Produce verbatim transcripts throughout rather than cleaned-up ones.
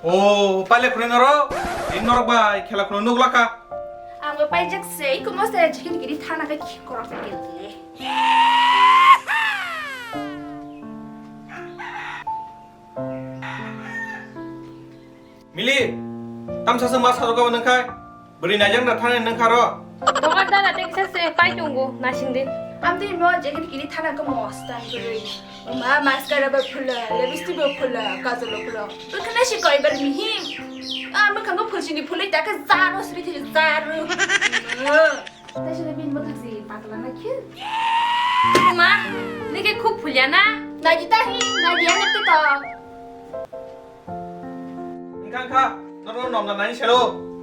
O, paile khwnwi norok? Ini norok bai khela khwnwi nuk lakha. Ang bai paijak se, iko mosai jikini kini thana khe khikoro khe kele. Mili, tamsa se ma sajok gabo nang khai? Bwrwi naijak na thani nang kharo? Dogan dana teksa se pai tongo, nasing din. Amtwi mo jacket kini thana ko mostan bwrwi. Ma mascara bo phulo, lipstick bo phulo, kajol bo phulo. Bwkhana si koi bar mihim. Ah, mwkhang ko phulsini phulwi ta khe jaro sri thili jaro. Taisile bini bwkhak si pakla na khe. Ma, nike khub phulya na? Naji ta hi, naji ya to. Wngkha, wngkha, norok nom na nani selo.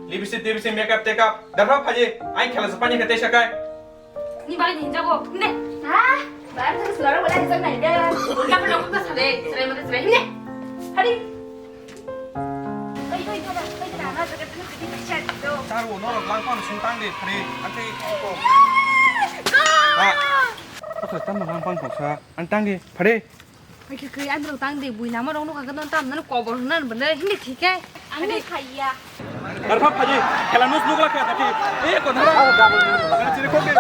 Lipstick, lipstick, makeup, takeup. Darpha phaji, aing khela se pani khe tei sakai. Ni bai ni jago, ne. Ha? Bar thang selo, wala ni jang nai da. Wala wala wala sale, sale mate sale. Ne. Hari. Oi, oi, oi, oi, oi, na, na, jaga tang sidi na shadi do. Tar wo norok langpang sung tang de, phari, ante ko. Ha. Ko tam langpang ko sa, ang tang de, phari. Oke, khe, ang rok tang de, bui nama rok nukha, khe, non tam, nang kobor hwnna, bwle, hindi thik hai. Ang ni khaiya. Darpha phaji, khela nus nuk lakha, thaki. Eh, ko dhara. Chiri khok de.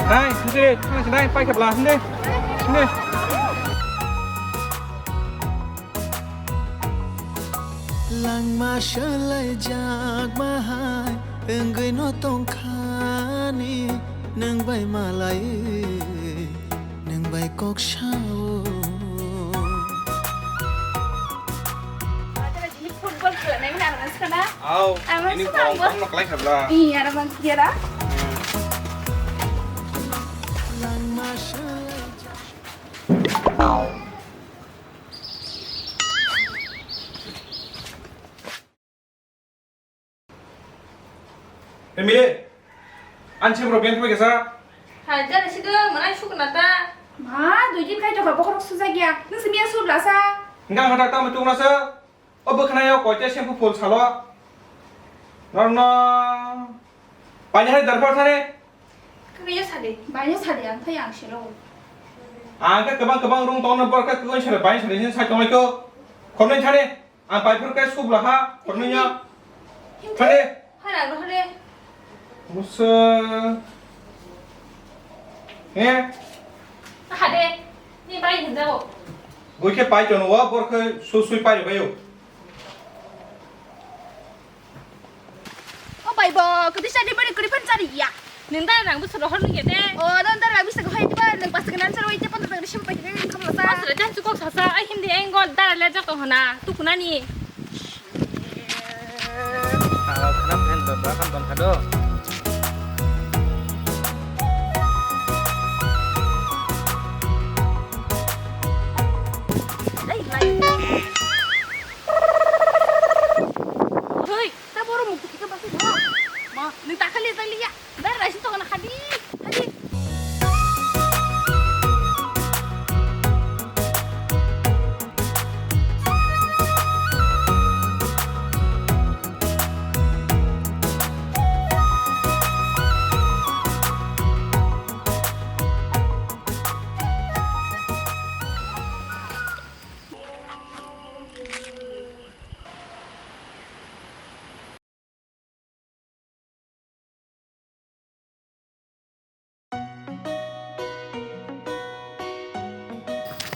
Hai, hindi, hindi, hindi, paikapla, hindi, hindi. Langma swlaijak bahai wngwi no tongkhani, nwng bai malai. Nwng bai kok sao. Football khela nai mani aro mansi khana. Au, aro mansi ini khana. Korong korong no klai khabla. Ih, aro mansi dia ra. Emily, ani chemro beng thangbai kesa. Hai, jani sido, manai sukna ta. Ma, dui din khai tokha bokhorok sujak ya. Nung simi ya subla sa. Enggak, enggak, tamo tungna sa. O bwkhana yo koite shampoo phul salo. Norno. Pani hari darbar thare. Kami ya sade. Banyo sade ang khai ang silo. Ang khe kwbang kwbang rung tongno bor khe kwbang sare, banyo sare, sai tonglaikho. Khornai thare. Ang pai phuru khe subla ha, khornwi ya. Himdi. Thani. Hara no hare. Musa. He. Hade. Ni bai hinjao. Goi khe pai tono wa, bor khe su sui pai bayo. O bai bo, kwtwi chari mani kwrwi phan chari ya. Nung da rang bwswk rohor nung ya de. O, nung da rang bwswk hai diba, nung pas kena answer wai te pondro tang sim pai kena nung khamla sa. Pas re jan chukok sasa, ai hindi engol da le jak to hona, tu kunani. Tala khana phen do, do kan don khado. Ai, lai. Hoi. Ta boro mukti khe basi tho. Ma, nung ta khali ta liya. Dar rai si to na khadi. Khadi.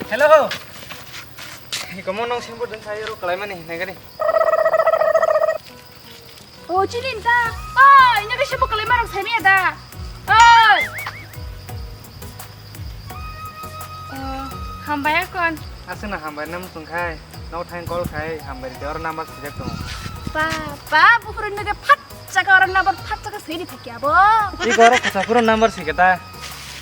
Hello. Ikomo nong simbo dun sayo ro kalai mani nagari. O chini ta. Oi, nagari simbo kalai marok sami ada. Oi. O, hambai akon. Asana hambai nam tungkhai. Nok thang call khai hambai de oro number sijak tongo. Ba, ba, buphuru noge phat chaka oro number phat chaka sui di thakya bo. Iko oro khasa phuru number sike ta.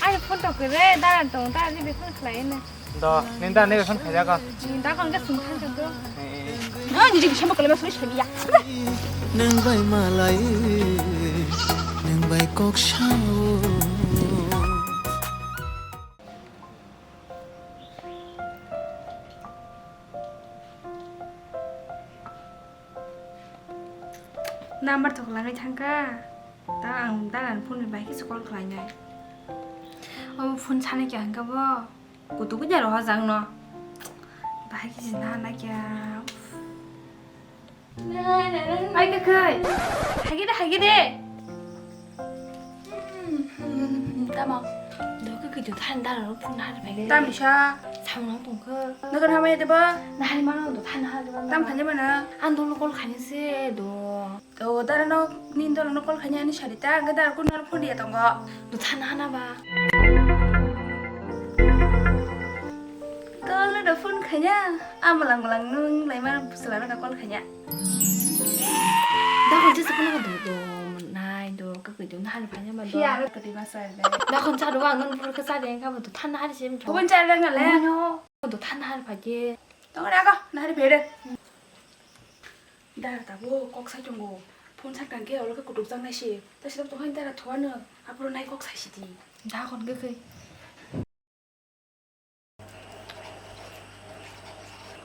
Ai phone to kere da tong ta ni be phone khlai ne. Do, ninda ne phone khaja ko. Ninda kon ga sung khan ka do. Eh, eh. No, ni ji samba kole ma sui sui ya. Nang bai malai, nang bai kok sao. Number thok langwi thangkha. Ta ang dalan phone bai kisa call khlainai. O phone sanai kya hangka bo. Kutu kuja roha jang no. Bai kisa na na kya. Ai kakai. Hagi de, hagi de. Tamo. Doka kitu than dalan phone har bai. Tamisa. Samlang tongkha. Nagan hamaya deba. Nahai mano do than har deba. Tam khanya mana. An dolo call khanya se do. O dara no nin dolo no call khanya ani sarita, ga dara kun no phone dia tongo. Do than hana ba. Call no do phone khanya. Amalang malang nung lai mar pusala no call khanya. Da hon jesa kono do do nai do ka koi do na hal phanya ma do. Siya ro kati masa le. Da hon cha do ang non pur ka cha de ka do than hal sim. Ko ban cha le ngale. No do than hal pha ke. Tong ra ga na hal phe de. Dara tabo kok sai tongo. Phone sak tangke olo khe kutuk jang nai se. Ta sirap to hain dara thoa no. Apro nai kok sai sidi. Da kon ge kai.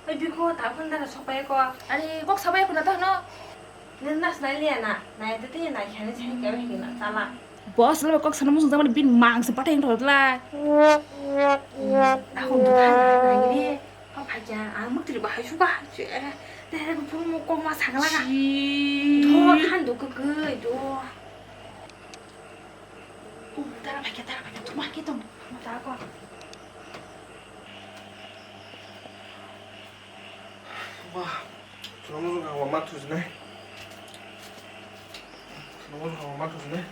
Oi biko ta phone dara sok pai ko. Ari kok sabai ko na ta no. Nen nas nai liya na. Nai te te nai khani sai ke bai na chala. Boss lo kok sana musung zaman bin mang se patai thotla. Ako bukan nai ni. Pha phaikya, ang mwktwiri bahai suba, je, tere bo phuru mo kokma sakla ka. Shi. Tho, than do kwkwi do. Um, dara phaikya, dara phaikya, thuma khe tong, ma ta ko. Wah, thuma mo ka ma thus nai. Thuma mo ka ma thus nai.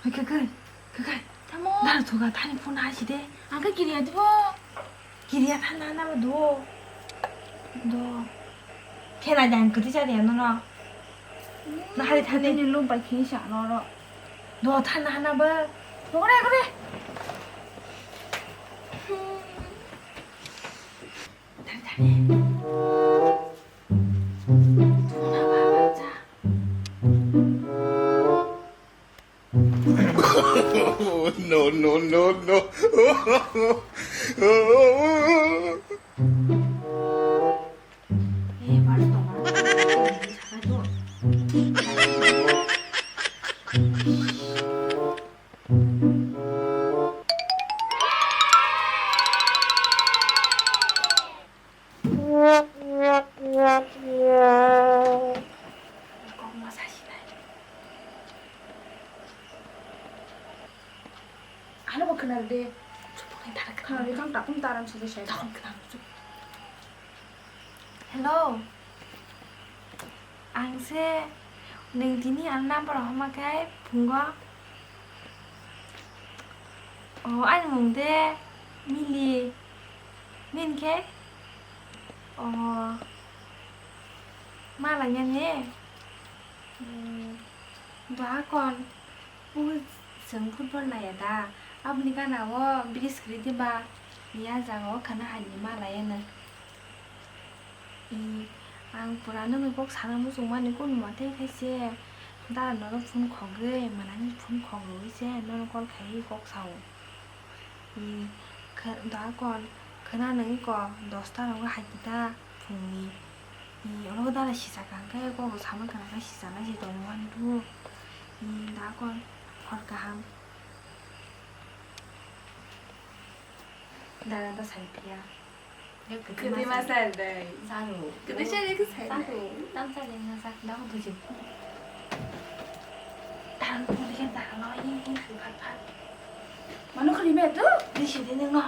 Oi, kakai, kakai. Tamo. Dar thoga thani phone hai side. Ang khe kiriya dibo. Kiriya thana na ba duo. Do. Khela jang kwtwi cha de no no. Na hari thani ni lum pai khin sa no ro. Do thana na ba. Gore gore. No, no, no, no. Kokma sasinai. Ano bo khwnardi. Chupukni dara khwnardi, khang tapung taran sujui sai. Tokon khwnardi, chup. Hello. Ang se nwng tini ang number homa khe phungo. O, ani mung de Mili. Min khe? O, ma lanya ne? Hmm, doha kon. O, chwng football naiya da. Aboni gana o bridge kwrwi diba. Ya jaga o khana hani ma laya na. I, ang pura nokni kok sana muchungmani kunu mate khe se dara nono phone khogwi, manani phone khogwi se nono call khaiwi kok sao. I, khe-, da kon khwna nangwi ko dosta rogo hai kita phungni. I, oro dara sijak kha hwnkhe kok rok sama kana khe sijaknai se tongmani rw. I, da kon hor kaham. Dara ta sai phiya. Kwtwi ma sai dai. Salo. Kwtwi sai dai, kwtwi sai dai. Salo. Tam sai dai, na sak, da ko buji. Dara ko buji, dara lo, ye, ye, phat, phat. Mano khali me tu? Di si di nang no.